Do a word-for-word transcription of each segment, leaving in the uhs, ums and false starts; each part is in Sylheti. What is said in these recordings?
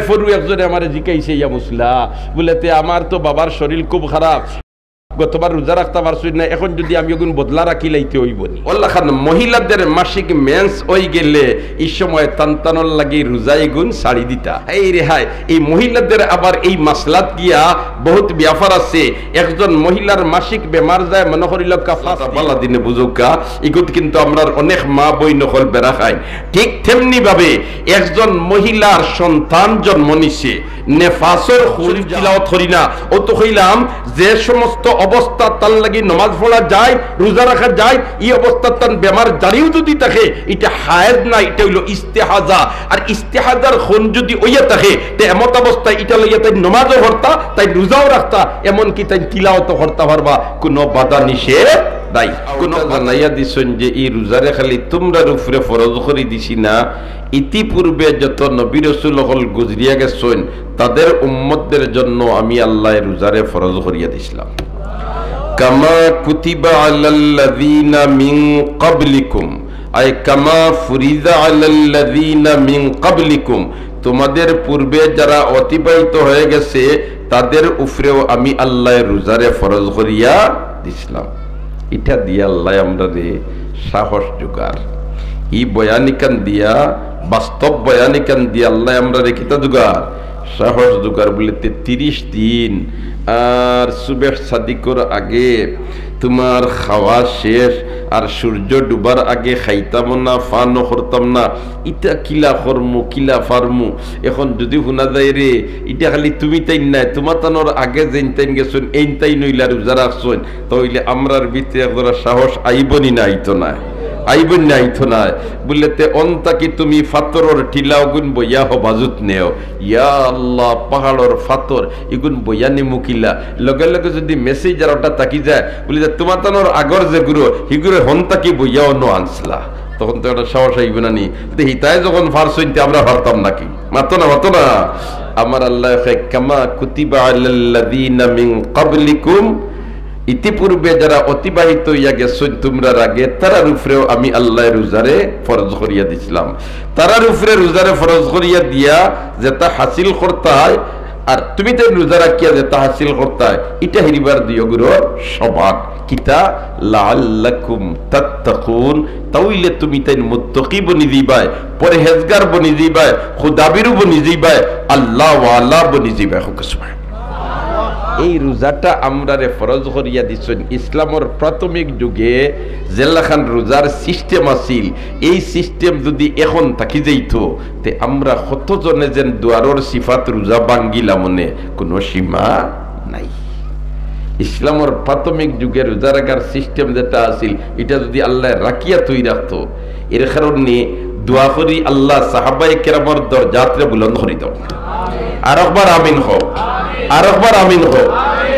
পরু একজনে আমারে জিকাইছে, "ইয়া মুসলা," বুলে, "তে আমার তো বাবার শরীর খুব খারাপ, গতবার রোজা রাখতা পারছইন না, এখন যুদি আমি অগুন বদলা রাখিলাইতে অইবো নি?" অউলাখান মহিলাদের মাসিক মেন্স অইগেলে ই সময় তান তানর লাগি রোজা ইগুন ছাড়ি দিতা। এই রে হায়, ই মহিলাদের আবার ই মাসলাত গিয়া বউত ব্যাপার আছে। একজন মহিলার মাসিক বেমার যায়, মনো করিলাউক্কা পাঁচ দিন। বালা দিনে বুঝউক্কা, ইগুত কিন্তু আমরার অনেক মা বইন অকল বেড়া খাইন। ঠিক তেমনি ভাবে একজন মহিলার সন্তান জন্ম নিছে, নেফাসর খুন তিলাওয়াত করি না, অউ তো কইলাম, যে সমস্ত অবস্থা তার লাগি নমাজ পড়া যায়, রোজা রাখা যায়, ই অবস্থাত তান বেমার জারিও যুদি থাকে, ইটা হায়েজ না, ইটা অইলো ইস্তেহাজা। আর ইস্তেহাজার খুন যুদি অইয়া থাকে, তে এমত অবস্থায় ইটা লইয়া তাইন নমাজও পড়তা, তাইন রোজাও রাখতা, এমনকি তাইন তিলাওয়াতও করতা পারবা, কুনু বাধা নিষেধ নাই। কুনু জানাইয়া দিছইন যে ই রোজারে খালি তুমরার উপরে ফরজ করি দিছি না, ইতিপূর্বে যত নবী রসুল অকল গুজরিয়া গেছইন, তাদের উম্মতদের জন্য আমি আল্লায় রোজারে ফরজ করিয়া দিছলাম। কামা কুতিবা আলাল্লাযীনা মিন ক্বাবলিকুম, আই কামা ফুরিজা আলাল্লাযীনা মিন ক্বাবলিকুম, তোমাদের পূর্বে যারা অতিবাহিত হয়ে গেছে, তাদের উপরেও আমি আল্লায় রোজারে ফরজ করিয়া দিছলাম। ইটা দিয়া আল্লায় আমরারে সাহস জুগার। ই বয়ানিকান দিয়া, বাস্তব বয়ানিকান দিয়া আল্লায় আমরারে কিতা জুগার? সাহস জুগার। বুলে, তে তিরিশ দিন আর সুবহ সাদিকর আগে তুমার খাওয়া শেষ, আর সূর্য ডুবার আগে খাইতাম না, পানও করতাম না, ইটা কিলা করমু, কিলা পারমু? এখন যুদি হুনা যায় রে, ইটা খালি তুমি তাইন নায়, তুমার তানর আগে যেইন তাইন গেছইন, এইন তাইন অইলা রোজা রাখছইন, তা অইলে আমরার ভিতরে এক জরা সাহস আইবো নি না আইতো নায়? আইবো নি না আইতো নায়? বুলে, তে অন থাকি তুমি পাথরর টিলা অগুন বইয়া হবাজুত নেও, ইয়া আল্লাহ, পাহাড়র পাথর ইগুন বইয়া নিমু কিলা? লগে লগে যুদি মেসেঞ্জার অটা থাকি যায়, বুলে যে, তুমার তানর আগর যেগুরে, হিগুরে হন থাকি বইয়া অনো আনছলা। তখন তো একটা সাহস আইবো না নি? তে হিতায় যখন পারছইন, তে আমরা পারতাম নাকি? মাতো না, মাতো না। আমার আল্লায় কয়, "কামা কুতিবা আলাল্লাযীনা মিন ক্বাবলিকুম", ইতিপূর্বে যারা অতিবাহিত অইয়া গেছইন তুমরার আগে, তারার উপরেও আমি আল্লায় রোজারে ফরজ করিয়া দিছলাম। তারার উপরে রোজারে ফরজ করিয়া দিয়া যেটা হাসিল করতায়, আর তুমি তাইন রোজা রাখিয়া যেটা হাসিল করতায়, ইটা হিরিবার দুইওগুরর সমান। কিতা? লাআল্লাকুম তাত্তাকুন, তা অইলে তুমি তাইন মুত্তাকি বনি যাইবায়, পরহেজগার বনি যাইবায়, খুদাবিরু বনি যাইবায়, আল্লাহওয়ালা বনি যাইবায়। কউক্কা সুবহানাল্লাহ। এই রোজাটা আমরারে ফরজ করিয়া দিছইন। ইসলামর প্রাথমিক যুগে যেলাখান রোজার সিস্টেম আছিল, এই সিস্টেম যুদি এখন থাকি যাইতো, তে আমরা কতজনে যেন দুয়ারর সিফাত রোজা ভাঙ্গিলাম অনে, কুনু সীমা নাই। ইসলামর প্রাথমিক যুগে রোজা রাখার সিস্টেম যেটা আছিল, ইটা যুদি আল্লায় রাখিয়া থই রাখতো, এর কারণে দোয়া করি, আল্লাহ সাহাবায়ে কেরামর দরজাতরে বুলন্দ করি দেও। আরকবার আমিন কউক, আরকবার আমিন কউক।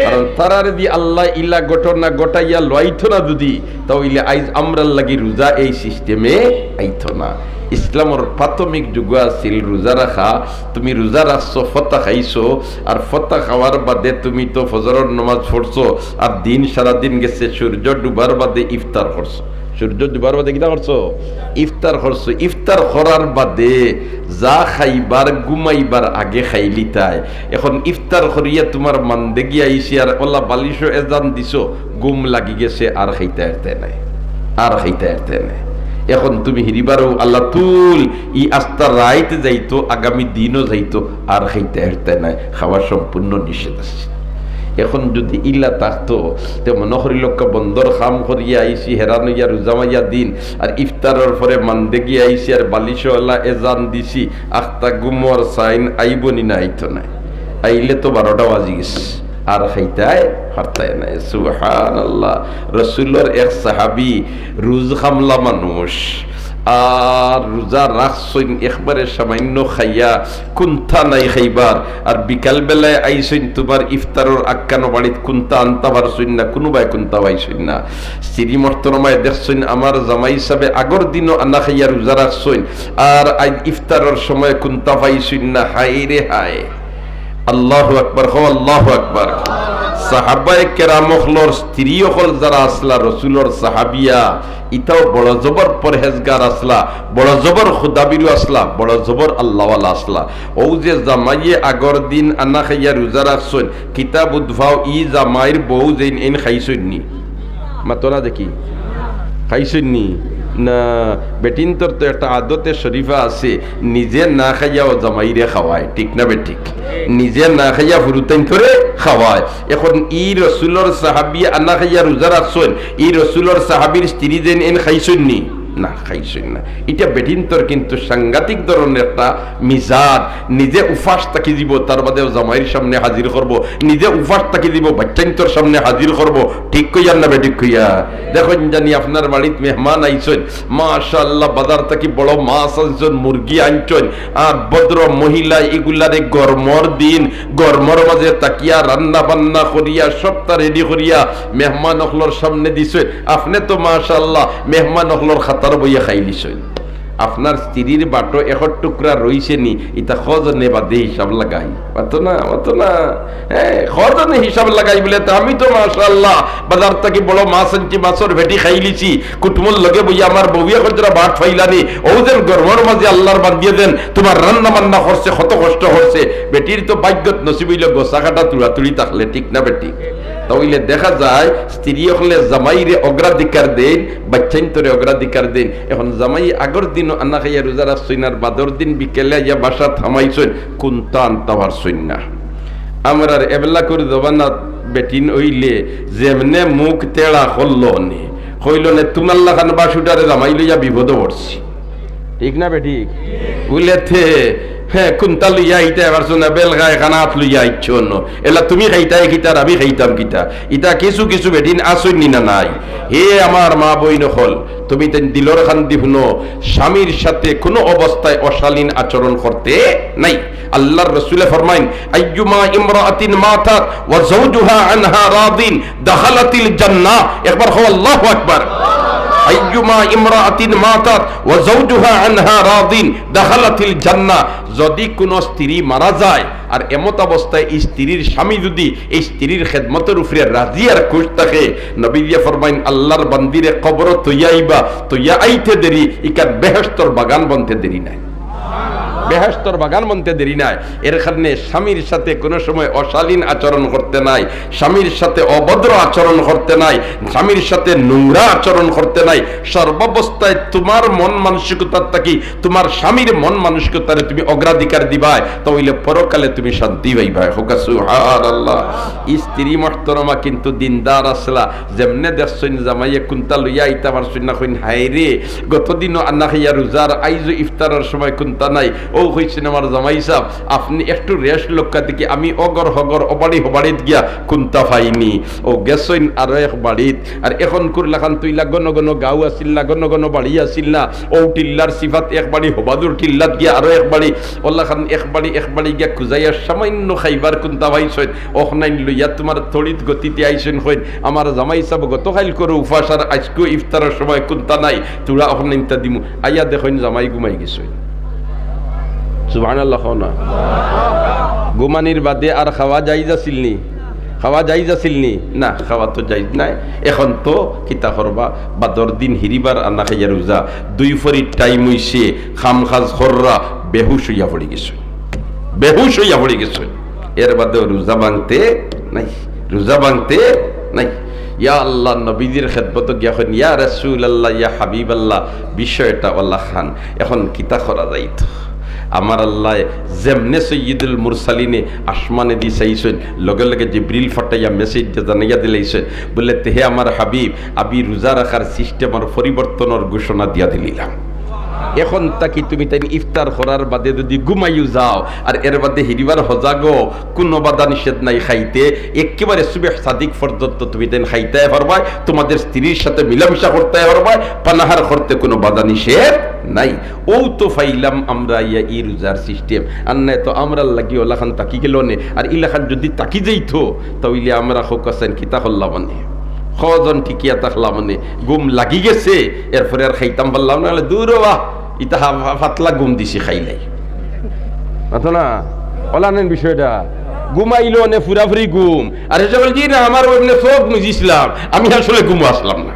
কারণ তারারে দি আল্লায় ইলা ঘটনা ঘটাইয়া লইতো না যুদি, তা অইলে আইজ আমরার লাগি রোজা এই সিস্টেমে আইতো না। ইসলামর প্রাথমিক যুগ আছিল রোজা রাখা। তুমি রোজা রাখছো, ফতা খাইছো, আর ফতা খাওয়ার বাদে তুমি তো ফজরর নামাজ পড়ছো, আর দিন সারা দিন গেছে, সূর্য ডুবার বাদে ইফতার করছো। সূর্য ডুবার বাদে কিতা করছো? ইফতার করছো। ইফতার করার বাদে যা খাইবার, ঘুমাইবার আগে খাইলিতায়। এখন ইফতার করিয়া তুমার মান্দেগি আইছে, আর অলা বালিশো এজান দিছো, ঘুম লাগি গেছে, আর খাইতা পারতায় নায়, আর খাইতা পারতায় নায়। এখন তুমি হিরিবারও আল্লাহ তুল, ই আস্তা রাইত যাইতো, আগামী দিনও যাইতো, আর খাইতা পারতায় নায়, খাওয়া সম্পূর্ণ নিষেধ আছে। এখন যুদি ইলা থাকতো, তে মনো করিলাউক্কা বন্দর কাম করিয়া আইছি, হেরান অইয়া রোজা মাইয়া দিন, আর ইফতারর পরে মান্দেগি আইছি, আর বালিশো অলা এজান দিছি, আখতা ঘুমর সাইন আইবো নি না আইতো নায়? আইলে তো বারোটা বাজি গেছে। আর খাইতায় পারতায় নায়। সুবহানাল্লাহ। রসুলর এক সাহাবী রুজ খামলা মানুষ, আর রোজা রাখছইন একবারে সামান্য খাইয়া, কুন্তা নাই খাইবার, আর বিকাল বেলায় আইছইন তুমার ইফতারর আক্কানো বাড়িত কুন্তা আনতা পারছইন না, কুনুবায় কুন্তা পাইছইন না। স্ত্রী মহতরমায় দেখছইন আমার জামাই সাবে আগর দিনও আনা খাইয়া রোজা রাখছইন, আর আইজ ইফতারর সময় কুন্তা পাইছইন না। হায় রে হায়। আল্লাহু আকবার, কও আল্লাহু আকবার। সাহাবায়ে কেরাম অকলর স্ত্রী অকল যারা আছলা, রসুলর সাহাবিয়া, ইতাও বড় জবর পরহেজগার আছলা, বড় জবর খুদাবিরু আছলা, বড় জবর আল্লাহওয়ালা আছলা। অউ যে জামাইয়ে আগর দিন আনা খাইয়া রোজা রাখছইন, কিতাব উদ্ভাও ই জামাইর বউ যেইন এইন খাইছইন নি? মাতো না দেখি, খাইছইন নি? না, বেটিন্তর তো একটা আদতে শরীফা আছে, নিজে না খাইয়াও জামাইরে খাওয়ায়, ঠিক না বেঠিক? নিজে না খাইয়া ফুরুতাইন্তরে খাওয়ায়। এখন ই রসুলর সাহাবি আনা খাইয়া রোজা রাখছইন, ই রসুলর সাহাবির স্ত্রী যেইন এইন খাইছইন নি? না, খাইছইন না। ইটা বেটিন্তর কিন্তু সাংঘাতিক ধরনের একটা মিজাজ। নিজে উপাস থাকি যিবো, তার বাদেও জামাইর সামনে হাজির করবো, নিজে উপাস থাকি যিবো, বাচ্চাইন্তর সামনে হাজির করবো। ঠিক কইয়ার না বেঠিক কইয়ার? দেখইন জানি আপনার বাড়িত মেহমান আইছইন, মাশাআল্লাহ, বাজার থাকি বড় মাছ আনছইন, মুরগি আনছইন, আর ভদ্র মহিলা ইগুলারে গরমর দিন, গরমর মাঝে থাকিয়া রান্না বান্না করিয়া সবটা রেডি করিয়া মেহমান অকলর সামনে দিছইন। আপনে তো মাশাআল্লাহ মেহমান অকলর খাতার বইয়া খাইলিছইন। আপনার স্ত্রীর বাটো এক টুকরা রইছে নি, ইতা কয়জনে বাদে হিসাব লাগাই? মাতো না, মাতো না। হ্যাঁ, কয়জনে হিসাব লাগাই বুলে, "তে আমি তো মাশাআল্লাহ বাজার থাকি বড় মাছ আনছি, মাছর ভেটি খাইলিছি, কুটুমর লগে বইয়া আমার বউয়ে কতটা ভাত পাইলানি, অউ যেন গরমর মাঝে আল্লাহর বান্দিয়ে যেন তুমার রান্না বান্না করছে, কত কষ্ট করছে।" বেটির তো ভাগ্যত নসিব অইলো গোসা কাটা তুড়াতুড়ি থাকলে, ঠিক না বেঠিক? তা অইলে দেখা যায় স্ত্রী অকলে জামাইরে অগ্রাধিকার দেইন, বাচ্চাইন্তরে অগ্রাধিকার দেইন। এখন জামাই আগর দিনও আনা খাইয়া রোজা রাখছইন, আর বাদর দিন বিকেলে আইয়া বাসাত হামাইছইন, কুন্তা আনতা পারছইন না। আমরার এবলা করি জমানাত বেটিন অইলে যেমনে মুখ তেড়া করলো নে, কইলো নে, "তুমার লাখান বাসুটারে জামাই লইয়া বিপদো পড়ছি।" ঠিক না বেঠিক? বুলে, "তে, হ্যাঁ, কুন্তা লইয়া আইতায় পারছো না, বেলগা এখান আত লইয়া আইছো ন। এলা তুমি খাইতায় কিতা, আর আমি খাইতাম কিতা?" ইতা কিছু কিছু বেটিন আছইন নি না নাই? হে আমার মা বইন অকল, তুমি তাইন দিলর কান্দি হুনো, স্বামীর সাথে কোনো অবস্থায় অশালীন আচরণ করতে নাই। আল্লাহর রসুলে ফরমাইন, "আইয়ুমা ইমরাআতিন মাতাত ওয়া যাওজুহা আনহা রাদিন দাখালাতিল জান্নাহ।" একবার কও, "আল্লাহু আকবার।" "আইয়ুমা ইমরাআতিন মাতাত ওয়া যাওজুহা আনহা রাদিন দাখালাতিল জান্নাহ।" যদি কোনো স্ত্রী মারা যায় আর এমত অবস্থায় এই স্ত্রীর স্বামী যদি এই স্ত্রীর খেদমতর উপরে রাজি আর খুশ থাকে, নবীয়ে ফরমাইন, "আল্লাহর বান্দিরে কবরো থইয়া আইবা, থইয়া আইতে দেরি, ইখান বেহেশতর বাগান বনতে দেরি নাই।" বেহেশতর বাগান বনতে দেরি নাই। এর কারণে স্বামীর সাথে কোনো সময় অশালীন আচরণ করতে নাই, স্বামীর সাথে অভদ্র আচরণ করতে নাই, স্বামীর সাথে নোংরা আচরণ করতে নাই। সর্বাবস্থায় তুমার মন মানসিকতার থাকি তুমার স্বামীর মন মানসিকতারে তুমি অগ্রাধিকার দিবায়, তা অইলে পরকালে তুমি শান্তি পাইবায়। কউক্কা সুবহানাল্লাহ। স্ত্রী মুহতরমা কিন্তু দিনদার আছলা, যেমনে দেখছইন জামাইয়ে কুন্তা লইয়া আইতা পারছইন না, কইন, "হায় রে, গত দিনও আনা খাইয়া রোজার, আইজও ইফতারর সময় কুন্তা নাই।" অউ কইছইন, "আমার জামাই সাব, আপনে একটু rest লউক্কা দেখি, আমি অগর হগর অবাড়ি হবাড়িত গিয়া কুন্তা পাইনি।" অউ গেছইন আরো এক বাড়িত, আর এখনকুর লাখান তো ইলা ঘন ঘন গাউ আছিল না, ঘন ঘন বাড়ি আছিল না, অউ টিল্লার সিফাত এক বাড়ি, হবাদুর টিল্লাত গিয়া আরো এক বাড়ি, অলাখান এক বাড়ি এক বাড়ি গিয়া খুজাইয়া সামান্য খাইবার কুন্তা পাইছইন, অখনাইন লইয়া তুমার তড়িৎ গতিতে আইছইন, কইন, "আমার জামাই সাব গতকাইলকরও উপাস আর আইজকু ইফতারর সময় কুন্তা নাই, থুড়া অখনাইনতা দিমু।" আইয়া দেখইন জামাই ঘুমাই গেছইন। সুবহানাল্লাহ কও না। ঘুমানির বাদে আর খাওয়া জাইজ আছিল নি? খাওয়া জাইজ আছিল নি? না, খাওয়া তো জাইজ নাই। এখন তো কিতা করবা, বাদর দিন হিরিবার আনা খাইয়া রোজা, দুই ফরির time অইছে, কাম কাজ কররা, বেহুশ অইয়া পড়ি গেছইন, বেহুশ অইয়া পড়ি গেছইন। এর বাদেও রোজা ভাঙতে নাই, রোজা ভাঙতে নাই। ইয়া আল্লাহ, নবীজির খেদমতো গিয়া কইন, "ইয়া রাসূলুল্লাহ, ইয়া হাবিবাল্লাহ, বিষয়টা অলাখান, এখন কিতা করা যাইতো?" আমার আল্লায় যেমনে সৈয়দুল মুরসালিনে আসমানেদি চাইছইন, লগে লগে জিবরিল ফাটাইয়া message দিয়া জানাইয়া দিলাইছইন, বুলে, "তে হে আমার হাবিব, আমি রোজা রাখার system আর পরিবর্তনর ঘোষণা দিয়া দিলিলাম। এখন থাকি তুমি তাইন ইফতার করার বাদে যদি ঘুমাইও যাও, আর এর বাদে হিরিবার হজাগও, কুনু বাধা নিষেধ নাই খাইতে, একেবারে সুবহ সাদিক পর্যন্ত তুমি তাইন খাইতায় পারবায়, তোমাদের স্ত্রীর সাথে মিলামিশা করতায় পারবায়, পানাহার করতে কুনু বাধা নিষেধ নাই।" অউ তো পাইলাম আমরা ইয়া ই রোজার system, আর নায় তো আমরার লাগি অলাখান থাকি গেলো নে। আর ইলাখান যদি থাকি যাইতো, তা অইলে আমরা কউক্কা চাইন কিতা করলাম অনে, কয়জন টিকিয়া থাকলাম অনে, ঘুম লাগি গেছে, এরপরে আর খাইতাম পারলাম না, দূর বা, ইতা হা-, পাতলা ঘুম দিছি খাইলাই। মাতো না, অলাখান বিষয়টা। ঘুমাইলো নে পুরাপুরি ঘুম। আর হেষে কইল, "জি না, আমার অউ এমনে চউখ মুজিছলাম, আমি আসলে ঘুমো আছলাম না।"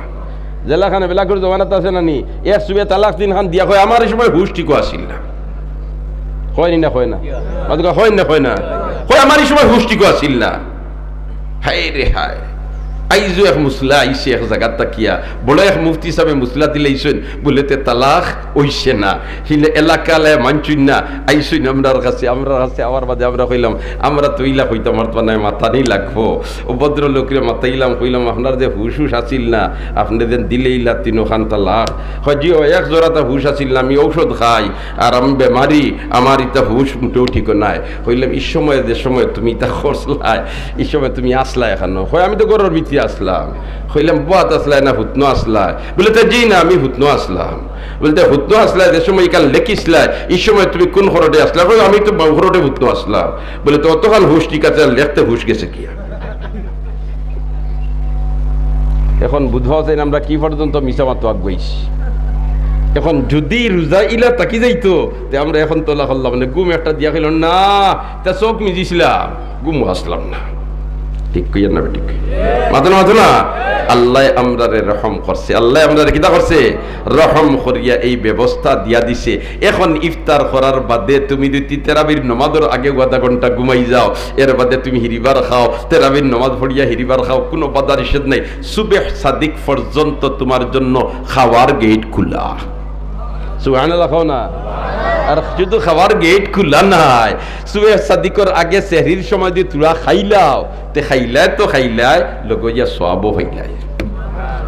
যেলাখান বেলাকুর জমানাত আছে না নি, এক সুবে তালাক তিনখান দিয়া কয়, "আমার ই সময় হুশ ঠিকও আছিল না।" কয় নি না, কয় না? মাতউক্কা, কয় না, কয় না? কয়, "আমার ই সময় হুশ ঠিকও আছিল না।" হায় রে হায়, আইজও এক মুসলা আইছে এক জাগাত থাকিয়া, বড় এক মুফতি সাবে মুসলা দিলাইছইন, বুলে, "তে তালাক অইছে না।" হিনে এলাকালায় মানছইন না, আইছইন আমরার কাছে, আমরার কাছে আওয়ার বাদে আমরা কইলাম, "আমরা তো ইলা কইতাম পারতাম নায়, মাতানি লাগবো।" অউ ভদ্রলোকরে মাতাইলাম, কইলাম, "আপনার যে হুশ হুশ আছিল না, আপনে যেন দিলাইলা তিনোখান তালাক।" কয়, "জি অয়, এক জোড়াতা হুশ আছিল না, আমি ঔষধ খাই, আর আমি বেমারি, আমার ইতা হুশ মুটেও ঠিক নায়।" কইলাম, "ই সময় যে সময় তুমি ইতা করছলায়, ই সময় তুমি আছলায় কানো?" কয়, "আমি তো ঘরর ভিতরে আছলাম।" কইলাম, "বওয়াত আছলায় না হুতনো আছলায়?" বুলে, "তে জি না, আমি হুতনো আছলাম।" বুলে, "তে হুতনো আছলায়, যে সময় ইখান লেখিছলায়, ই সময় তুমি কুন খরটে আছলায়?" কয়, "আমি তো বাউ খরটে হুতনো আছলাম।" বুলে, "তে অতখান হুশ ঠিক আছে, আর লেখতে হুশ গেছে কিয়া?" এখন বুঝবা চাইন আমরা কি পর্যন্ত মিছা মাতো আগুয়াইছি। এখন যুদি রোজা ইলা থাকি যাইতো, তে আমরা এখন তোলা করলাম, মানে ঘুম একটা দিয়া কইল, "না, তা চউখ মিজিছলাম, ঘুমো আছলাম না।" ঠিক কইয়ার না, ঠিক? মাতো না, মাতো না? আল্লায় আমরারে রহম করছে, আল্লায় আমরারে কিতা করছে? রহম করিয়া এই ব্যবস্থা দিয়া দিছে। এখন ইফতার করার বাদে তুমি যুদি তেরাবির নমাজর আগে আধা ঘন্টা ঘুমাই যাও, এর বাদে তুমি হিরিবার খাও, তেরাবির নমাজ পড়িয়া হিরিবার খাও, কুনু বাধা নিষেধ নাই। সুবেহ সাদিক পর্যন্ত তুমার জন্য খাওয়ার গেইট খুলা। সুবহানাল্লাহ কও না। আর শুধু খাওয়ার গেইট খুলা নায়, সুবেহ সাদিকর আগে সেহরির সময় যুদি থুড়া খাইলাও, তে খাইলায় তো খাইলায়, লগে অইয়া সওয়াবও পাইলায়।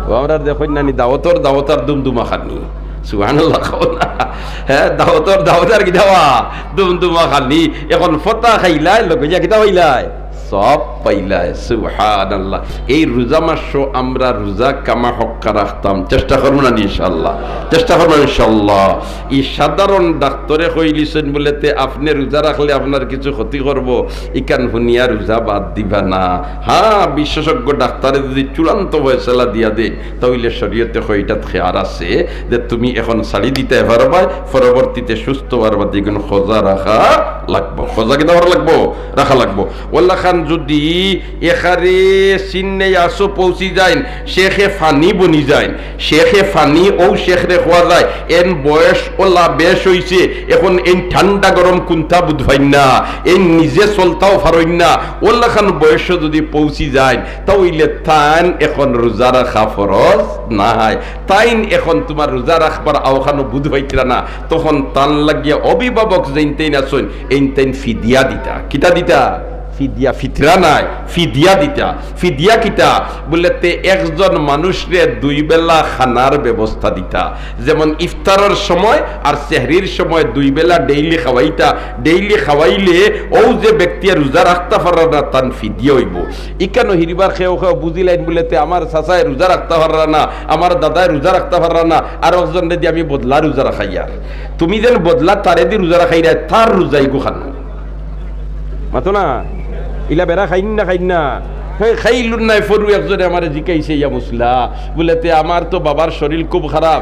অউ আমরার দেখইন না নি, দাওয়াতর দাওয়াত আর দুমদুমা খানি। সুবহানাল্লাহ কও না। হ্যাঁ, দাওয়াতর দাওয়াত আর কিতা বা? দুমদুমা খানি। এখন ফতা খাইলায়, লগে অইয়া কিতা পাইলায়? সওয়াব পাইলায়। সুবহানাল্লাহ। এই রোজা মাসো আমরা রোজা কামা হক্কা রাখতাম। চেষ্টা করমু না নি ইনশাআল্লাহ? চেষ্টা করমু না ইনশাআল্লাহ? ই সাধারণ ডাক্তরে কইলিছইন বুলে, "তে আপনে রোজা রাখলে আপনার কিছু ক্ষতি করবো, ইখান হুনিয়া রোজা বাদ দিবা না।" হ্যাঁ, বিশেষজ্ঞ ডাক্তরে যুদি চূড়ান্ত ফয়সালা দিয়া দেইন, তা অইলে শরীয়তে কয় ইটাত খেয়ার আছে যে তুমি এখন ছাড়ি দিতায় পারবায়, পরবর্তীতে সুস্থ অওয়ার বাদে ইগুন খোজা রাখা লাগবো। খোজা কিতা করা লাগবো? রাখা লাগবো। অলাখান যুদি একারে সিন্নে ইয়াসো পৌঁছি যাইন, শেখে ফানি বনি যাইন, শেখে ফানি অউ শেখরে কওয়া যায়, এন বয়স অলা বেশ অইছে, এখন এইন ঠান্ডা গরম কুন্তা বুঝ পাইন না, এইন নিজে চলতাও পারইন না, অলাখান বয়সো যুদি পৌঁছি যাইন, তা অইলে তাইন এখন রোজা রাখা ফরজ নায়। তাইন এখন তুমার রোজা রাখবার আওখানো বুঝ পাইতরা না, তখন তান লাগিয়া অভিভাবক যেইন তেইন আছইন, এইন তেইন ফিদিয়া দিতা। কিতা দিতা? ফিদিয়া, ফিতরা নায়, ফিদিয়া দিতা। ফিদিয়া কিতা? বুলে তে একজন মানুষরে দুই বেলা খানার ব্যবস্থা দিতা, যেমন ইফতারর সময় আর সেহরির সময় দুই বেলা ডেইলি খাওয়াইতা। ডেইলি খাওয়াইলে অউ যে ব্যক্তিয়ে রোজা রাখতা পাররা না, তান ফিদিয়া অইবো। ইখানো হিরিবার কেউ কেউ বুঝিলাইন বুলে, তে আমার চাচায় রোজা রাখতা পাররা না, আমার দাদায় রোজা রাখতা পাররা না, আর একজনরে দি আমি বদলা রোজা রাখাইয়ার। তুমি যেন বদলা তারে দি রোজা রাখাইরায়, তার রোজা ইগু খানো। মাতো না? ইলা বেড়া খাইন না, খাইন না? হে, খাইলুন নায়, ফরু একজনে আমারে জিকাইছে, ইয়া মুসলা, বুলে, তে আমার তো বাবার শরীর খুব খারাপ,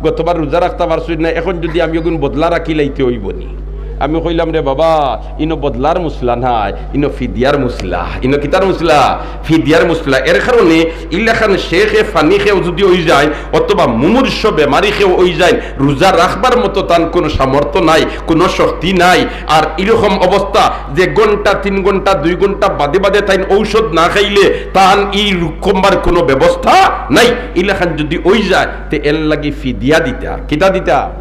গতবার রোজা রাখতা পারছইন না, এখন যুদি আমি অগুন বদলা রাখিলাই তে অইবো নি? আমি কইলাম, রে বাবা, ইনো বদলার মুসলা নায়, ইনো ফিদিয়ার মুসলা। ইনো কিতার মুসলা? ফিদিয়ার মুসলা। এর কারণে ইলাখান শেখে ফানি কেউ যুদি অই যায়, অথবা মুমূর্ষ বেমারি কেউ অই যায়, রোজা রাখবার মতো তান কুনু সামর্থ্য নাই, কুনু শক্তি নাই, আর ইরকম অবস্থা যে ঘন্টা, তিন ঘন্টা, দুই ঘন্টা বাদে বাদে তাইন ঔষধ না খাইলে তান ই রোগ কমবার কুনু ব্যবস্থা নাই, ইলাখান যুদি অই যায়, তে এর লাগি ফিদিয়া দিতা। কিতা দিতা?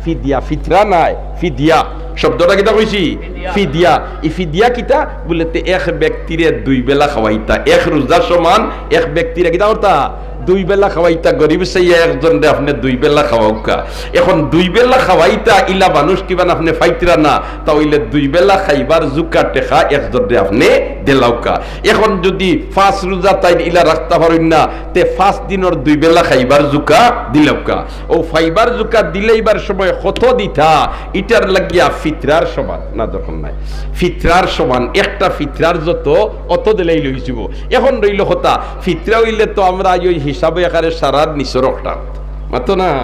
ফিদিয়া, ফিতরা নায়, ফিদিয়া। শব্দটা কিতা কইছি? ফিদিয়া। ই ফিদিয়া কিতা? বুলে তে এক ব্যক্তিরে দুই বেলা খাওয়াইতা, এক রোজা সমান এক ব্যক্তিরে কিতা করতা? দুই বেলা খাওয়াইতা। গরিব চাইয়া একজনরে আপনে দুই বেলা খাওয়াউক্কা। এখন দুই বেলা খাওয়াইতা, ইলা মানুষ কিবান আপনে পাইতরা না, তা অইলে দুই বেলা খাইবার জুকা টেকা একজনরে আপনে দিলাউক্কা। এখন যুদি পাঁচ রোজা তাইন ইলা রাখতা পারইন না, তে পাঁচ দিনর দুই বেলা খাইবার জুকা দিলাউক্কা। অউ খাইবার জুকা দিলাইবার সময় কত দিতা, ইটার লাগিয়া ফিতরার সমান, না দরকার নাই, ফিতরার সমান, একটা ফিতরার যত, অত দিলাইলে অইযিবো। এখন রইল কথা, ফিতরা অইলে তো আমরা অউ হিসাবে একারে সারার নিচর অকটাত, মাতো না?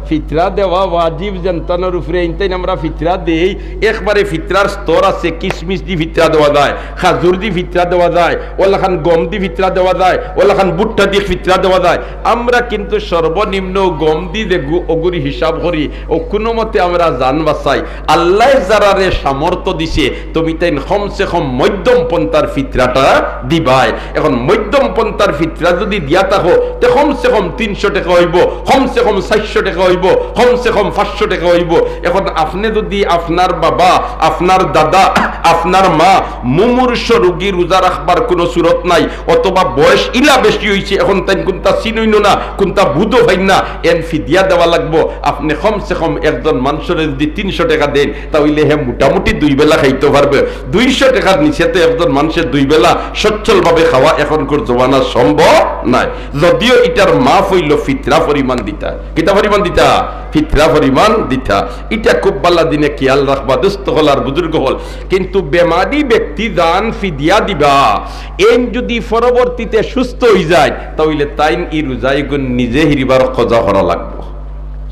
ফিতরা দেওয়া ওয়াজিব যেনতানর উপরে, এইনতাইন আমরা ফিতরা দেই। একবারে ফিতরার স্তর আছে, কিশমিশ দি ফিতরা দেওয়া যায়, খাজুর দি ফিতরা দেওয়া যায়, অলাখান গম দি ফিতরা দেওয়া যায়, অলাখান ভুট্টা দি ফিতরা দেওয়া যায়। আমরা কিন্তু সর্বনিম্ন গম দি যেগু অগুর হিসাব করি, অউ কুনুমতে আমরা জান বাচাই। আল্লায় যারারে সামর্থ্য দিছে, তুমি তাইন কমসে কম মধ্যম পন্থার ফিতরাটা দিবায়। এখন মধ্যম পন্থার ফিতরা যুদি দিয়া থাকো, তে কমসে কম তিনশো টেকা অইবো, কমসে কম চাইরশো টেকা অইবো, কমসে কম পাঁচশো টেকা অইবো। এখন আপনে যুদি আপনার বাবা, আপনার দাদা, আপনার মা মুমূর্ষ রুগী, রোজা রাখবার কুনু সুরত নাই, অথবা বয়স ইলা বেশি অইছে, এখন তাইন কুনতা চিনইন না, কুনতা বুঝও পাইন না, এন ফিদিয়া দেওয়া লাগবো। আপনে কমসে কম একজন মানষরে যুদি তিনশো টেকা দেইন, তা অইলে হে মোটামুটি দুই বেলা খাইতো পারবে। দুইশো টেকার নিচে তো একজন মানষে দুই বেলা সচ্ছলভাবে খাওয়া এখনকুর জমানা সম্ভব নায়। যদিও ইটার মাপ অইলো ফিতরা পরিমাণ দিতা। কিতা পরিমাণ দিতা? ফিতরা পরিমাণ দিতা। ইটা খুব বালা দিনে খিয়াল রাখবা, দোস্ত অকল আর বুজুর্গ অকল। কিন্তু বেমারি ব্যক্তি যান ফিদিয়া দিবা, এইন যুদি পরবর্তীতে সুস্থ অইযায়, তা অইলে তাইন ই রোজা ইগুন নিজে হিরিবার কজা করা লাগবো।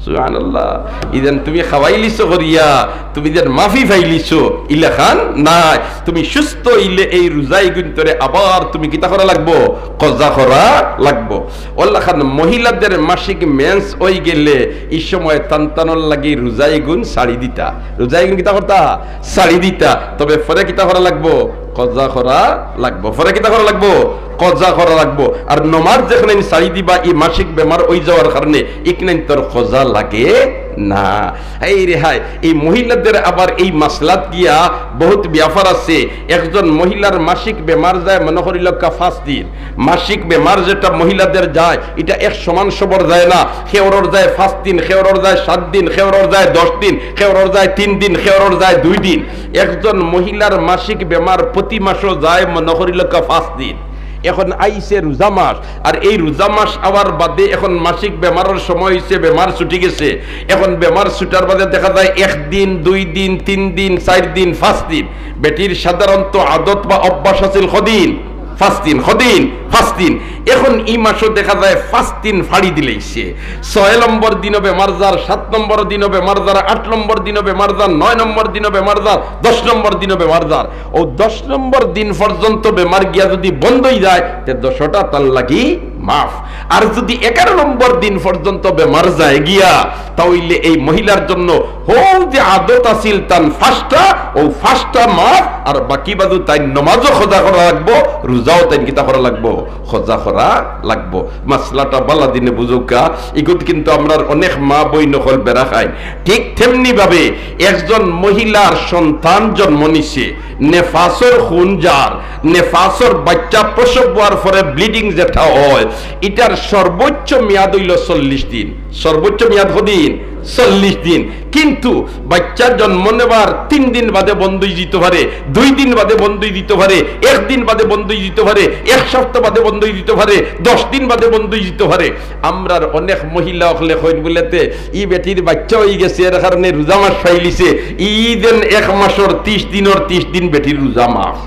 সুবহানাল্লাহ। ইদান তুমি খাওয়াইলিছো করিয়া, তুমি যেন মাফি পাইলিছো, ইলাখান নায়। তুমি সুস্থ অইলে এই রোজা ইগুন তরে আবার তুমি কিতা করা লাগবো? কজা করা লাগবো। অলাখান মহিলাদের মাসিক মেন্স অইগেলে ই সময় তান তানর লাগি রোজা ইগুন ছাড়ি দিতা। রোজা ইগুন কিতা করতা? ছাড়ি দিতা। তবে পরে কিতা করা লাগবো? কজা করা লাগবো। পরে কিতা করা লাগবো? কজা করা লাগবো। আর নমাজ যেখানে ছাড়ি দিবা, ই মাসিক বেমার অইযাওয়ার কারণে, ইখানে তোর কজা লাগে না। এই রে হায়, এই মহিলাদের আবার এই মাসলাত গিয়া বহুত ব্যাপার আছে। একজন মহিলার মাসিক বেমার যায়, মনো করিলাউক্কা পাঁচ দিন। মাসিক বেমার যেটা মহিলাদের যায়, ইটা এক সমান সবর যায় না। কেউরর যায় পাঁচ দিন, কেউরর যায় সাত দিন, কেউরর যায় দশ দিন, কেউরর যায় তিন দিন, কেউরর যায় দুই দিন। একজন মহিলার মাসিক বেমার প্রতি মাসও যায়, মনো করিলাউক্কা পাঁচ দিন। এখন আইছে রোজা মাস, আর এই রোজা মাস আওয়ার বাদে এখন মাসিক বেমারর সময় অইছে, বেমার ছুটি গেছে। এখন বেমার ছুটার বাদে দেখা যায় এক দিন, দুই দিন, তিন দিন, চাইর দিন, পাঁচ দিন। বেটির সাধারণত আদত বা অভ্যাস আছিল কদিন? পাঁচ দিন। কদিন? পাঁচ দিন। এখন ই মাসও দেখা যায় পাঁচ দিন ফাড়ি দিলাইছে। ছয় নম্বর দিনও বেমার যার, সাত নম্বর দিনও বেমার যার, আট নম্বর দিনও বেমার যার, নয় নম্বর দিনও বেমার যার, দশ নম্বর দিনও বেমার যার। অউ দশ নম্বর দিন পর্যন্ত বেমার গিয়া যুদি বন্ধ অইযায়, তে দশটা তার লাগি মাফ। আর যুদি এগারো নম্বর দিন পর্যন্ত বেমার যায় গিয়া, তা অইলে এই মহিলার জন্য হউ যে আদত আছিল তান পাঁচটা, অউ পাঁচটা মাফ, আর বাকি বাদু তাইন নমাজও কজা করা লাগবো, রোজাও তাইন কিতা করা লাগবো? কজা করা লাগবো। মাসলাটা বালা দিনে বুজউক্কা। ইগুত কিন্তু আমরার অনেক মা বইন অকল বেড়া খাইন। ঠিক তেমনি ভাবে একজন মহিলার সন্তান জন্ম নিছে, নেফাসর খুন যার, নেফাসর বাইচ্চা প্রসব অওয়ার পরে ব্লিডিং যেটা অয়, ইটার সর্বোচ্চ মেয়াদ অইলো চল্লিশ দিন। সর্বোচ্চ মেয়াদ কদিন? চল্লিশ দিন। কিন্তু বাইচ্চা জন্ম নেবার তিন দিন বাদে বন্ধ অইযিতো পারে, দুই দিন বাদে বন্ধ অইযিতো পারে, এক দিন বাদে বন্ধ অইযিতো পারে, এক সপ্তাহ বাদে বন্ধ অইযিতো পারে, দশ দিন বাদে বন্ধ অইযিতো পারে। আমরার অনেক মহিলা অকলে কইন বুলে, "তে ই বেটির বাইচ্চা অইগেছে, এর কারণে রোজা মাস পাইলিছে, ই যেন এক মাসর তিশ দিনর তিশ দিন বেটির রোজা মাফ।"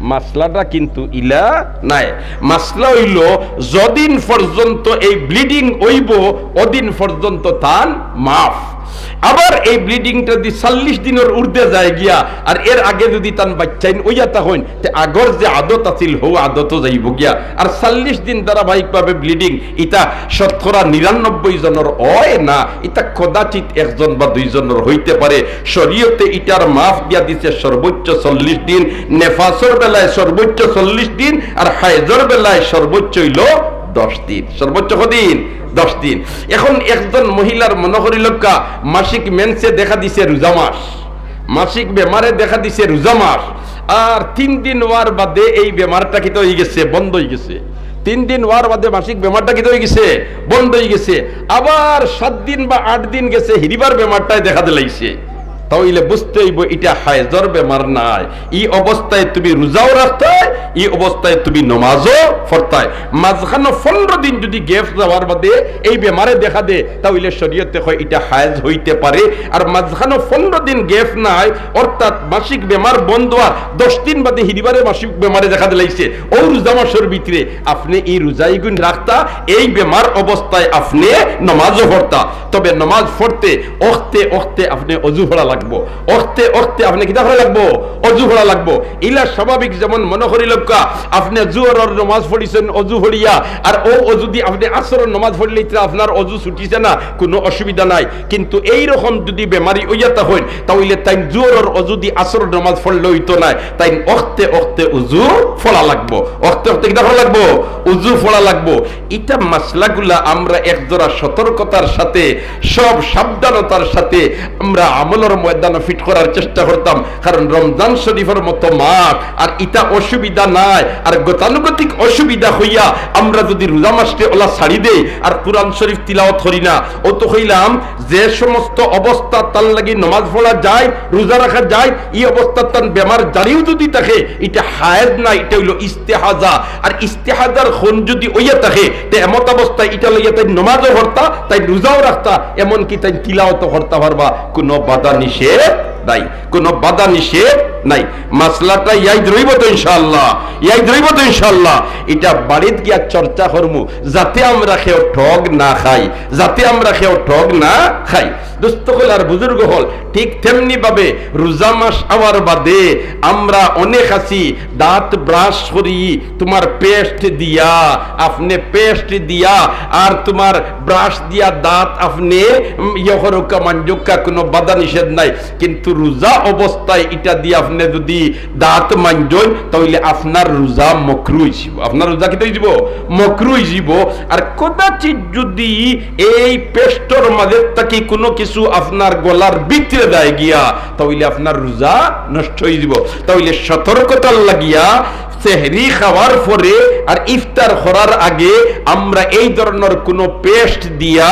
মাসলাটা কিন্তু ইলা নায়। মাসলা অইলো, যদিন পর্যন্ত এই ব্লিডিং অইবো, অদিন পর্যন্ত তান মাফ। আবার এই ব্লিডিংটা যুদি চল্লিশ দিনর ঊর্ধ্বে যায় গিয়া, আর এর আগে যুদি তান বাইচ্চাইন অইয়া থাকইন, তে আগর যে আদত আছিল, হউ আদতও যাইবো গিয়া। আর চল্লিশ দিন ধারাবাহিকভাবে ব্লিডিং, ইটা শতকরা নিরানব্বই জনর অয় না, ইটা কদাচিৎ একজন বা দুইজনর অইতে পারে। শরীয়তে ইটার মাফ দিয়া দিছে সর্বোচ্চ চল্লিশ দিন, নেফাসর বেলায় সর্বোচ্চ চল্লিশ দিন, আর হায়জর বেলায় সর্বোচ্চ অইলো দশ দিন। সর্বোচ্চ কদিন? দশ দিন। এখন একজন মহিলার মনো করিলাউক্কা মাসিক মেন্সে দেখা দিছে রোজা মাস, মাসিক বেমারে দেখা দিছে রোজা মাস, আর তিন দিন অওয়ার বাদে এই বেমারটা কিতা অইগেছে? বন্ধ অইগেছে। তিন দিন অওয়ার বাদে মাসিক বেমারটা কিতা অইগেছে? বন্ধ অইগেছে। আবার সাত দিন বা আট দিন গেছে, হিরিবার বেমারটায় দেখা দিলাইছে। তাইলে বুঝতে অইবো ইটা হায়েজর বেমার নায়। ই অবস্থায় তুমি রোজাও রাখতায়, ই অবস্থায় তুমি নমাজও পড়তায়। মাঝখানো পনরো দিন যুদি gap যাওয়ার বাদে এই বেমারে দেখা দে, তাইলে শরীয়তে কয় ইটা হায়েজ অইতে পারে। আর মাঝখানো পনরো দিন gap নাই, অর্থাৎ মাসিক বেমার বন্ধ অওয়ার দশ দিন বাদে হিদিবারে মাসিক বেমারে দেখা দিলাইছে, অউ রোজা মাসর ভিতরে আপনে ই রোজা ইগুন রাখতা, এই বেমার অবস্থায় আপনে নমাজও পড়তা। তবে নমাজ পড়তে অখতে অখতে আপনে অজু পড়া লাগবো, অখতে অখতে আপনে কিতা পড়া লাগবো? অজু পড়া লাগবো। ইলা স্বাভাবিক, যেমন মনো করি লউক্কা, আপনে জোহরর নমাজ পড়িছইন অজু পড়িয়া, আর অউ অজুদি আপনে আসরর নমাজ পড়িলে ইতা আপনার অজু ছুটিছে না, কুনু অসুবিধা নাই। কিন্তু এই রকম যুদি বেমারি অইয়া থাকইন, তাইলে তাইন জোহরর অজুদি আসরর নমাজ পড়লে অইতো নায়, তাইন অখতে অখতে অজু পড়া লাগবো, অখতে অখতে কিতা পড়া লাগবো? অজু পড়া লাগবো। ইতা মাসলাগুলা আমরা একজোড়া সতর্কতার সাথে, সব সাবধানতার সাথে আমরা আমলর ময়দানো fit করার চেষ্টা করতাম, কারণ রমজান শরীফর মতো মাস আর ইতা অসুবিধা নাই। আর গতানুগতিক অসুবিধা অইয়া আমরা যুদি রোজা মাসরে অলা ছাড়ি দেই আর কোরআন শরীফ তিলাওয়াত করি না, অউ তো কইলাম যে সমস্ত অবস্থা তার লাগি নমাজ পড়া যায়, রোজা রাখা যায়, ই অবস্থাত তান বেমার জারিও যুদি থাকে, ইটা হায়েজ না, ইটা অইলো ইস্তেহাজা। আর ইস্তেহাজার খুন যুদি অইয়া থাকে, তে এমত অবস্থায় ইটা লইয়া তাইন নমাজও পড়তা, তাইন রোজাও রাখতা, এমনকি তাইন তিলাওয়াতও করতা পারবা, কুনু বাধা নিষেধ নাই, কুনু বাধা নিষেধ নাই। মাসলাটা ইয়াদ রইবো তো ইনশাআল্লাহ, ইয়াদ রইবো তো ইনশাআল্লাহ। ইটা বাড়িত গিয়া চর্চা করমু, যাতে আমরা কেউ ঠগ না খাই, যাতে আমরা কেউ ঠগ না খাই। দোস্ত অকল আর বুজুর্গ অকল, ঠিক তেমনি ভাবে রোজা মাস আওয়ার বাদে আমরা অনেক আছি দাঁত brush করি, তুমার paste দিয়া, আপনে paste দিয়া, আর তুমার brush দিয়া দাঁত আপনে, উম, ইয়ে করউক্কা, মাঞ্জউক্কা, কুনু বাধা নিষেধ নাই। কিন্তু রোজা অবস্থায় ইটা দিয়া আপনে যুদি দাঁত মাঞ্জইন, তাইলে আপনার রোজা মকরু অইযিবো। আপনার রোজা কিতা অইযিবো? মকরু অইযিবো। আর কদাচিৎ যুদি এই pasteর মাঝে থাকি কুনু কিছু আপনার গলার ভিতরে যায় গিয়া, তাইলে আপনার রোজা নষ্ট অইযিবো। তাইলে সতর্কতার লাগিয়া সেহরি খাওয়ার পরে আর ইফতার করার আগে আমরা এই ধরনর কুনু paste দিয়া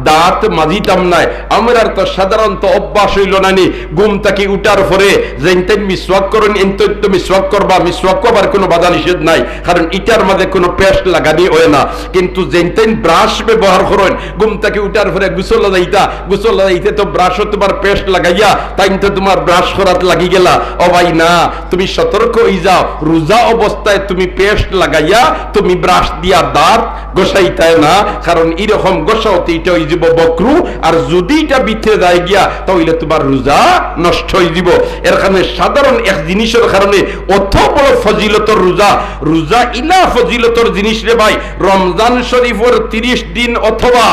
দাঁত মাজিতাম নায়। আমরার তো সাধারণত অভ্যাস অইলো না নি, ঘুম থাকি উঠার পরে যেইনতাইন মিসওয়াক করইন, এইনতাইন তো মিসওয়াক করবা, মিসওয়াকও আবার কুনু বাধা নিষেধ নাই, কারণ ইটার মাঝে কুনু paste লাগানি অয় না। কিন্তু যেইনতাইন brush ব্যবহার করইন, ঘুম থাকি উঠার পরে গোসল যাইতা, গোসল যাইতে তো brushও তুমার paste লাগাইয়া তাইন তো তুমার brush করাত লাগি গেলা। ও ভাই না, তুমি সতর্ক অইযাও, রোজা অবস্থায় তুমি paste লাগাইয়া তুমি brush দিয়া দাঁত ঘষাইতায় না, কারণ ইরকম ঘষাওতে ইটা অইযিবো মকরু। আর যুদি ইটা ভিতরে যায় গিয়া, তাইলে তুমার রোজা নষ্ট অইযিবো। এর কারণে সাধারণ এক জিনিসর কারণে অত বড় ফজিলতর রোজা, রোজা ইলা ফজিলতর জিনিস রে ভাই। রমজান শরীফর তিরিশ দিন অথবা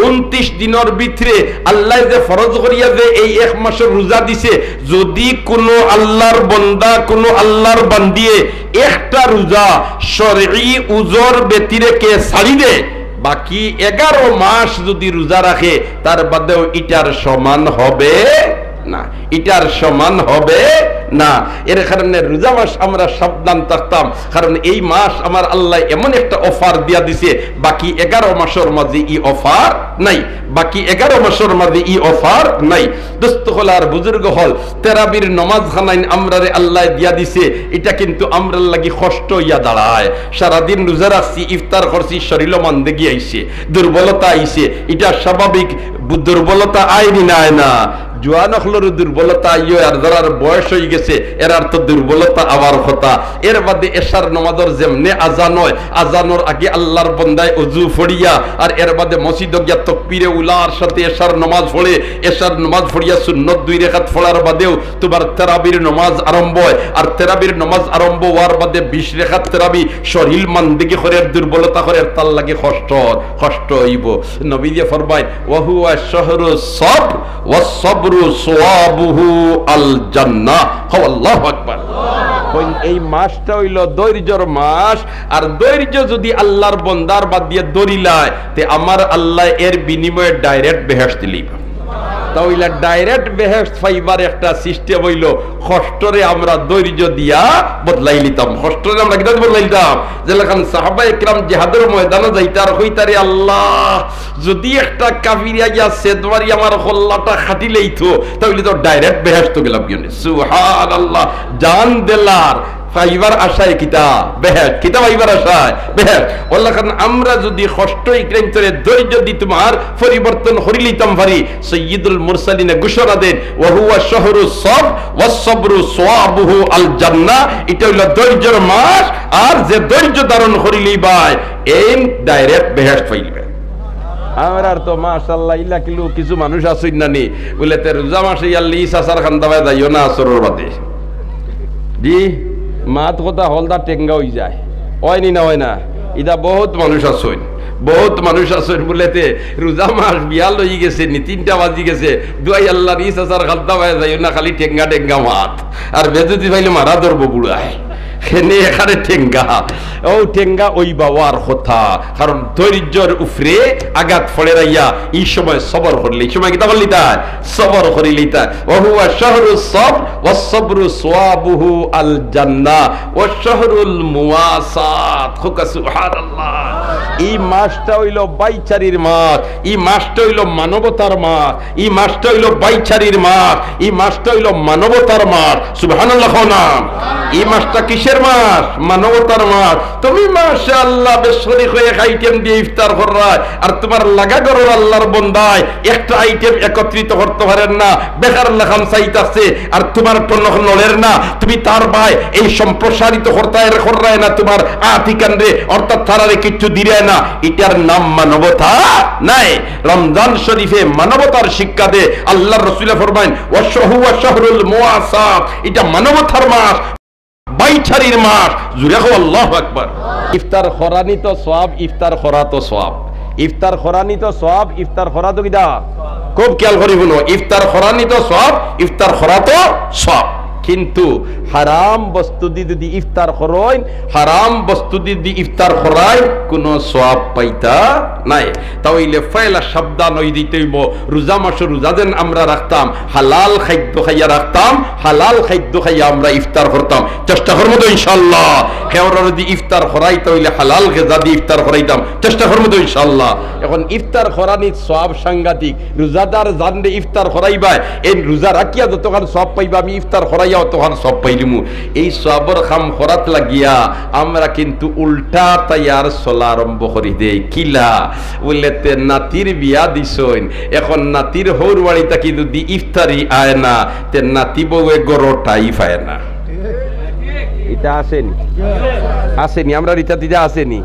ঊনত্রিশ দিনর ভিতরে আল্লায় যে ফরজ করিয়া যে এই এক মাসর রোজা দিছে, যুদি কুনু আল্লার বন্দা, কুনু আল্লার বান্দিয়ে একটা রোজা শরঈ উজর ব্যতিরেকে ছাড়ি দে, বাকি এগারো মাস যুদি রোজা রাখে, তার বাদেও ইটার সমান হবে না, ইটার সমান হবে না। এর কারণে রোজা মাস আমরা সাবধান থাকতাম, কারণ এই মাস আমার আল্লায় এমন একটা offer দিয়া দিছে, বাকি এগারো মাসর মাঝে ই offer নাই, বাকি এগারো মাসর মাঝে ই offer নাই। দোস্ত অকল আর বুজুর্গ অকল, তেরাবির নমাজ খানাইন আমরারে আল্লায় দিয়া দিছে, ইটা কিন্তু আমরার লাগি কষ্ট অইয়া দাঁড়ায়। সারাদিন রোজা রাখছি, ইফতার করছি, শরীলো মান্দেগি আইছে, দুর্বলতা আইছে, ইটা স্বাভাবিক। বু-, দুর্বলতা আয় নি না আয় না? জোয়ান অকলরও দুর্বলতা আইও, আর যারার বয়স অইগেছে, এরার তো দুর্বলতা আওয়ার কথা। এর বাদে এশার নমাজর যেমনে আজান অয়, আজানর আগে আল্লার বন্দায় অজু পড়িয়া, আর এর বাদে মসজিদো গিয়া তকবিরে উলার সাথে এশার নমাজ পড়ে, এশার নমাজ পড়িয়া সুন্নত দুই রেকাত পড়ার বাদেও তুমার তেরাবির নমাজ আরম্ভ অয়, আর তেরাবির নমাজ আরম্ভ অওয়ার বাদে বিশ রেকাত তেরাবি শরীল মান্দেগি করের, দুর্বলতা করের, তার লাগি কষ্ট, কষ্ট অইবো। নবীজি ফরমাইন, "ওয়া হুয়া শাহরু সবর, ওয়া সবরু সওয়াবুহু আল জান্নাহ।" কও আল্লাহু আকবার। কইন, এই মাসটা অইলো ধৈর্যর মাস, আর ধৈর্য যুদি আল্লার বন্দার বাদ দিয়া ধরিলায়, তে আমার আল্লায় এর বিনিময়ে direct বেহেশত দিলিবা। তা অইলে direct বেহেশত পাইবার একটা system অইলো, কষ্টরে আমরা ধৈর্য দিয়া বদলাই লিতাম। কষ্টরে আমরা কিতা বদলাই লিতাম? যেলাখান সাহাবা একরাম জিহাদর ময়দানো যাইতা আর কইতা, "রে আল্লাহ, যুদি একটা কাফির আইয়া সেদ মারি আমার কল্লাটা কাটি লইতো, তা অইলে তো direct বেহেশত গেলাম গিয়া।" সুবহানাল্লাহ। জান দিলার পাইবার আশায় কিতা? বেহেশত। কিতা পাইবার আশায়? বেহেশত। অলাখান আমরা যুদি কষ্ট ইকরাইন্তরে ধৈর্য দি তুমার পরিবর্তন করি লিতাম পারি, সাইয়্যিদুল মুরসালিনে ঘোষণা দেন, "ওয়া হুয়া শাহরুস সবর ওয়াস সবরু সওয়াবুহু আল জান্নাহ।" ইটা অইলো ধৈর্যর মাস, আর যে ধৈর্য ধারণ করি লিবায়, এইন direct বেহেশত পাইলিবায়। আমরার তো মাশাআল্লাহ ইলা কিলু কিছু মানুষ আছইন না নি, বুলে, "তে রোজা মাসে ইয়াল্লি চাচার খান্দাবায় যাইও না আসরর বাদে।" জি, মাত কথা হলদা টেঙ্গা অইযায়। অয়নি না, অয় না? ইতা বউত মানুষ আছইন, বউত মানুষ আছইন বুলে, "তে রোজা মাস বিয়াল অইগেছে নি, তিনটা বাজিগেছে, দুয়াই আল্লার ই চাচার খান্দাবায় যাইও না, খালি টেঙ্গা টেঙ্গা মাত। আর বেজুতি পাইলে মারা ধরবো বুড়ায়।" হেনে এখানে টেঙ্গা। অউ টেঙ্গা অইবা অওয়ার কথা, কারণ ধৈর্যর উপরে আঘাত পড়ে রাইয়া ই সময় সবর করিলে, ই সময় কিতা করিলিতা? সবর করিলিতা। ওয়া হুয়া শাহরুস সবর ওয়াস সবরু সওয়াবুহু আল জান্নাহ ওয়া শাহরুল মুওয়াসাত। কউক্কা সুবহানাল্লাহ। ই মাসটা অইলো ভাইচারির মাস, ই মাসটা অইলো মানবতার মাস, ই মাসটা অইলো ভাইচারির মাস, ই মাসটা অইলো মানবতার মাস। সুবহানাল্লাহ কও না। ই মাসটা কিসের মাস? মানবতার মাস। তুমি মাশাআল্লাহ বেশ করি কয়েক আইটেম দিয়া ইফতার কররায়, আর তুমার লাগা ঘরর আল্লার বন্দায় একটা আইটেম একত্রিত করতা পারের না, বেকার লাখান চাইতাছে, আর তুমার টনক নড়ের না, তুমি তার বায় এই সম্প্রসারিত করতায় রে কররায় না, তুমার আতিকানরে অর্থাৎ তারারে কিচ্ছু দিরায় না, ইটার নাম মানবতা নায়। রমজান শরীফে মানবতার শিক্ষা দে। আল্লার রসুলে ফরমাইন, "ওয়া শাহু ওয়া শাহরুল মুওয়াসাত", ইটা মানবতার মাস, ভাইচারির মাস। জুরে কও আল্লাহু আকবার। ইফতার করানি তো সওয়াব, ইফতার করা তো সওয়াব। ইফতার করানি তো সওয়াব, ইফতার করা তো কিতা? খুব খেয়াল করি হুনো, ইফতার করানি তো সওয়াব, ইফতার করা তো সওয়াব। কিন্তু হারাম বস্তু দি যুদি ইফতার করইন, হারাম বস্তু দি যুদি ইফতার করাইন, কুনু সওয়াব পাইতা নায়। তা অইলে পয়লা সাবধান অই দিতে অইবো, রোজা মাসো রোজা যেন আমরা রাখতাম, হালাল খাদ্য খাইয়া রাখতাম, হালাল খাদ্য খাইয়া আমরা ইফতার করতাম। চেষ্টা করমু তো ইনশাআল্লাহ। কেউরে যুদি ইফতার করাইতা অইলে হালাল গেজা দি ইফতার করাইতাম, চেষ্টা করমু তো ইনশাআল্লাহ। এখন ইফতার করানিত সওয়াব সাংঘাতিক। রোজাদার জানরে ইফতার করাইবায়, এই রোজা রাখিয়া যতখান সওয়াব পাইবা, আমি ইফতার করাইয়া অতখান সওয়াব পাইলিমু। এই সওয়াবর কাম করাত লাগিয়া আমরা কিন্তু উল্টা তাইয়ার চলা আরম্ভ করি দেই। কিলা? বুলে, তে নাতির বিয়া দিছইন, এখন নাতির হউর বাড়ি থাকি যুদি ইফতারি আয় না, তে নাতি বউয়ে ঘরো ঠাই পায় না। ইতা আছেনি? আছেনি? আমরার ইতা দিদা আছেনি?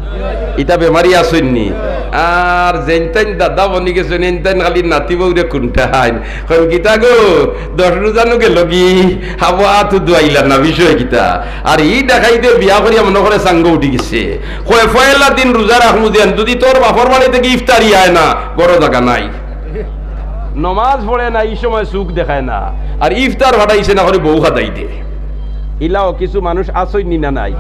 ইতা বেমারি আছইননি? আর যেইনতাইন দাদা বনি গেছইন, এইনতাইন খালি নাতি বউরে কুন্টাইন। কইন, "কিতা গো, দশ রোজানু গেলগি, হাবো আতু ধুয়াইলা না, বিষয় কিতা?" আর ই দেখাইতে বিয়া করিয়া মনো করে চাঙ্গো উঠি গেছে। কয়, "পয়লা দিন রোজা রাখমু যেন, যুদি তোর বাপর বাড়ি থাকি ইফতারি আয় না, ঘরো জাগা নাই।" নমাজ পড়ে না, ই সময় চউখ দেখায় না, আর ইফতার ফাটাইছে না করি বউ খাদাই দে। ইলাও কিছু মানুষ আছইননি না নাই?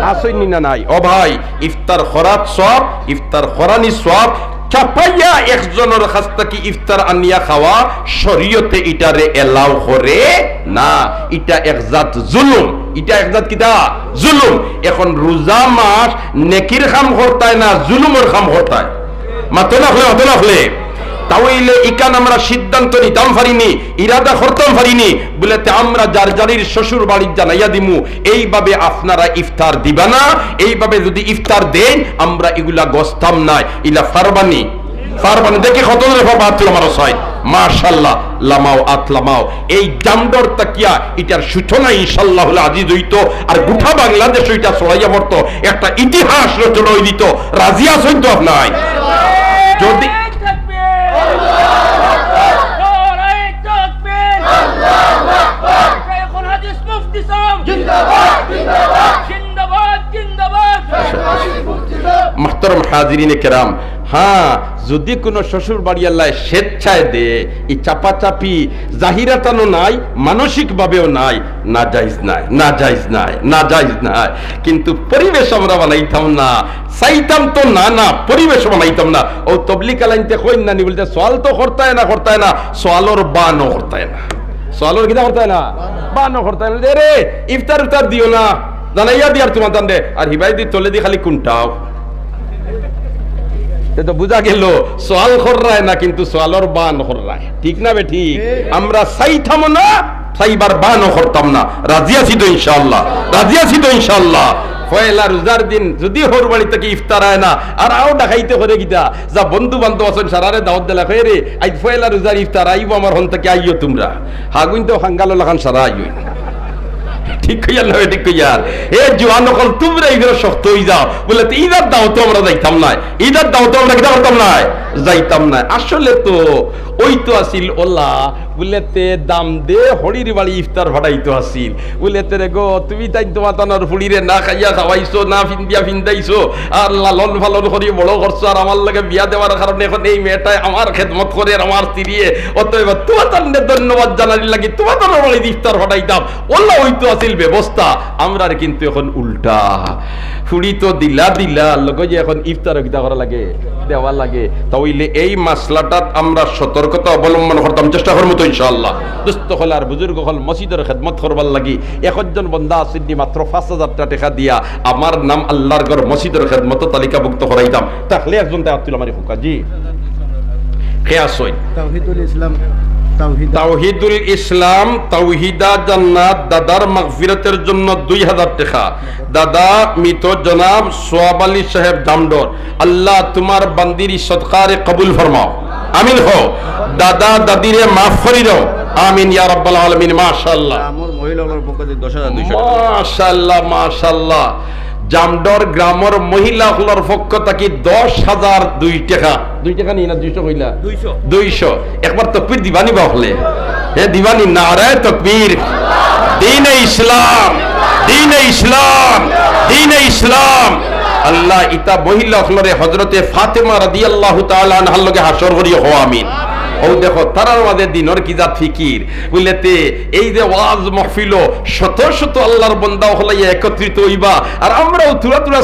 আছইননি না নাই? ও ভাই, ইফতার করাত সওয়াব, ইফতার করানি সওয়াব। চাপাইয়া একজনর কাছ থাকি ইফতার আনিয়া খাওয়া শরীয়তে ইটারে allow করে না। ইটা এক জাত জুলুম, ইটা এক জাত কিতা? জুলুম। এখন রোজা মাস নেকির কাম করতায় না জুলুমর কাম করতায়? মাতো না অকলে, মাতো না অকলে। তা অইলে ইখান আমরা সিদ্ধান্ত নিতাম পারিনি, ইরাদা করতাম পারিনি, বুলে, "তে আমরা যার যারির শ্বশুর বাড়িত জানাইয়া দিমু, এইভাবে আপনারা ইফতার দিবা না, এইভাবে যুদি ইফতার দেইন, আমরা ইগুলা গছতাম নায়।" ইলা পারবানি? পারবানি? দেখি কতজনে পারবা, আত লামাও চাই। মাশাআল্লাহ, লামাও, আত লামাও। এই জামডর তাকিয়া ইটার সূচনা ইনশাআল্লাহুল আজিজ অইতো, আর গোটা বাংলাদেশো ইটা ছড়াইয়া পড়তো, একটা ইতিহাস রচনা অই দিতো। রাজি আছইন তো আপনারা? যুদি নারায়ে তাকবীর! আল্লাহু আকবার! শেখুল হাদিস মুফতি সাহেব! জিন্দাবাদ, জিন্দাবাদ! জিন্দাবাদ, জিন্দাবাদ! শেখ হাসিনা মুফতি সাহেব! মুহতারাম হাজিরিনে কেরাম, হ্যাঁ, যদি কোনো শ্বশুর বাড়িআলায় স্বেচ্ছায় দে, ই চাপাচাপি জাহিরাতানও নাই, মানসিকভাবেও নাই, নাজাইজ নাই, নাজাইজ নাই, নাজাইজ নাই। কিন্তু পরিবেশ আমরা বানাইতাম না, চাইতাম তো না, না, পরিবেশ বানাইতাম না। ও তবলিগ আলাইন্তে কইন না নি বুলতে, সওয়াল তো করতায় না, করতায় না, সওয়ালর বানও করতায় না। সওয়ালর কিতা করতায় না? বানও করতায় না। এরে, ইফতার উফতার দিও না, জানাইয়া দিয়ার তুমার তান দে। আর হিবাই দি তলে দি খালি কুনটাও। তে তো বুঝা গেল, সওয়াল কররায় না, কিন্তু সওয়ালর বান কররায়। ঠিক না বেঠিক? আমরা চাইতাম না, চাইবার বানও করতাম না। রাজি আছি তো ইনশাআল্লাহ? রাজি আছি তো ইনশাআল্লাহ? পয়লা রোজার দিন যদি হউর বাড়ি থাকি ইফতার আয় না, আর আও ডাকাইতে করে কিতা, যা বন্ধু বান্ধব আছইন সারারে দাওয়াত দিলা, কয়, "রে, আইজ পয়লা রোজার ইফতার আইবো আমার, হন থাকি আইও তুমরা।" হাগুইন তো খাঙ্গালর লাখান সারা আইও। ঠিক কইয়ার না, ঠিক কইয়ার। এ জোয়ান অকল, তুমরা ইগুরে শক্ত অই যাও। বুলে, "তে ইদার দাওয়াতো আমরা যাইতাম নায়, ইদার দাওয়াতো আমরা কিতা করতাম নায়, যাইতাম নায়।" আসলে তো ওই তো আছিল ওলা, বুলে, "তে দাম দে, হড়ির বাড়ি ইফতার ফাটাইতো আছিল।" বুলে, "তে রে গো, তুমি তাইন তুমার তানর ফুড়িরে না খাইয়া খাওয়াইছো, না ফিন্দিয়া ফিন্দাইছো, আর লালন পালন করি বড় করছো, আর আমার লগে বিয়া দেওয়ার কারণে এখন এই মেয়েটায় আমার খেদমত করের, আমার স্ত্রীয়ে। অতএব তুমার তানরে ধন্যবাদ জানানির লাগি তুমার তানর বাড়ি ইফতার ফাটাইতাম।" ওলা ওই তো আছিল ব্যবস্থা, আমরার কিন্তু এখন উল্টা। ফুড়ি তো দিলা দিলা, লগে যে এখন ইফতারও কিতা করা লাগে, দেওয়া লাগে। তা অইলে এই মাসলাটাত আমরা সতর্কতা অবলম্বন করতাম, চেষ্টা করমু তো ইনশাআল্লাহ। দোস্ত অকল আর বুজুর্গ অকল, মসজিদর খেদমত করবার লাগি একজন বন্দা আছইন নি মাত্র পাঁচ হাজার টেকা দিয়া, আমার নাম আল্লাহর ঘর মসজিদর খেদমতো তালিকাভুক্ত করাইতাম। থাকলে একজন তাই আব্দুল আমারি ফুকা জি। কে আছইন? তাওহিদুল ইসলাম, তাওহিদ। তাওহিদুল ইসলাম, তাওহিদা জান্নাত, দাদার মাগফিরাতের জন্য দুই হাজার টেকা। দাদা মৃত জনাব সোয়াব আলী সাহেব জামডর, আল্লাহ তুমার বান্দির ই সদকারে কবুল ফরমাও। আমিন কও। দাদা দাদিরে মাফ করি দাও। আমিন ইয়া রাব্বাল আলামিন। মাশাআল্লাহ। আমার মহিলা অকলর পক্ষ থাকি দশ হাজার দুইশো টেকা। মাশাআল্লাহ, মাশাআল্লাহ। জামডর গ্রামর মহিলা অকলর পক্ষ থাকি দশ হাজার দুই টেকা। দুই টেকা নি না দুইশো কইলা? দুইশো। দুইশো। একবার তকবীর দিবানি বা অকলে? হে দিবানি, নারায়ে তকবীর। দ্বীনে ইসলাম, দ্বীনে ইসলাম, দ্বীনে ইসলাম। আল্লাহ ইতা মহিলা অকলরে হযরতে ফাতেমা রাদিয়াল্লাহু তাআলা আনহার লগে হাশর করিও, কও আমিন। অউ দেখো, তারার মাঝে দ্বীনর কি জাত ফিকির। বুলে তে এই যে ওয়াজ মাহফিলো শত শত আল্লাহর বন্দা অকল আইয়া একত্রিত অইবা, আর আমরাও থুড়া থুড়া